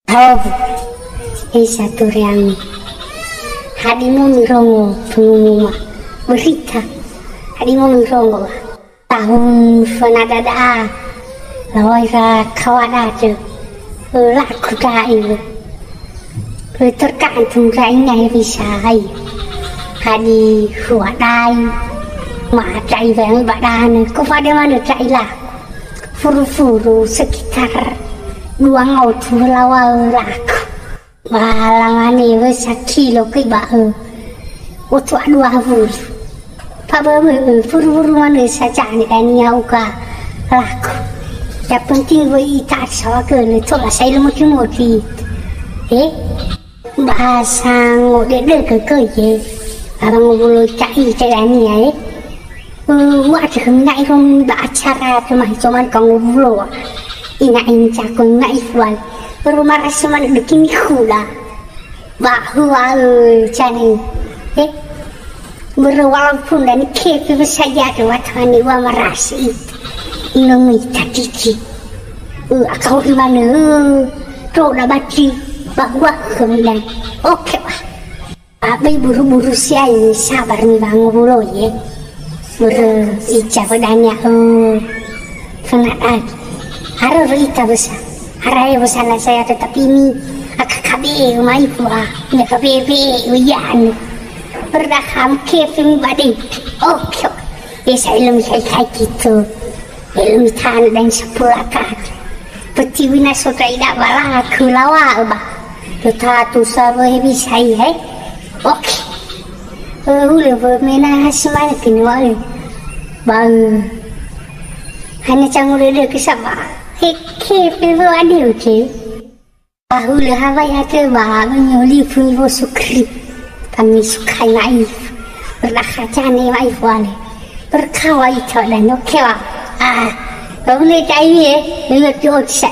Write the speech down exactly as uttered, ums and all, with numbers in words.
Haobu, esa tore angi. Hadia no mirongo pengumuman berita? Hadia no mirongo, wa? Tahun fana dada'a, lawai ra kawa datu. Laku da'i. Tergantung da'i ngai bisa ai. Hadia hua da'i. Ma da'i weng ba dane. Ko fade mana da'i laku. Furu-furu sekitar dua ngaotu lawa laku. Ba lamane wesa kilo koi ba'ö. Otu a dua wulu. Paböbö furu-furu manö saja ne dania uka laku. Ya penting woi ita sawa kene tola sai lo moti-moti. Eh? Bahasa ngodede ke ke ye. Abang ngobrol cai cai dania eh. Wa'atekhömi na'i khömi ba acara tomahi coman ka ngowuloa. Ina'i nicako na'i fual. Rumah rasa mana bikin khuda. Ba huwa cani. Eh. Börö walaupun dani kefe besaya ke watangani wa marasi itu. Inongi tatiki. Akau imane. Toda bati. Ba huwa khömi dan. Oke wa. Abai buru-buru siai sabar ni bango bulo ye. Buru ica bedanya oh. Fengat agi. Harus ita besar. Harai besar na saya tetap ini. Akakabe mai pua. Nya kabebe uyan. Berdaham kefin badin. Oke. Ya saya lem kai kai gitu. Elmi tana dan sepula tatu. Peti wina sota ida bala kulawa ba. Lo tatu sarohe bisa ihe. Oke. Hule bo mena hasimane kinua. Ba. Hanya cangure de kisaba. Heke pe bo ade oke. Ahulö hawai ate ba menyoli funi wo sukri. Kami sukai maif. Berdaha jane maif wale. Berkawa ito dan oke wa. Ah, bau ne tai ye. Mengerti otsa.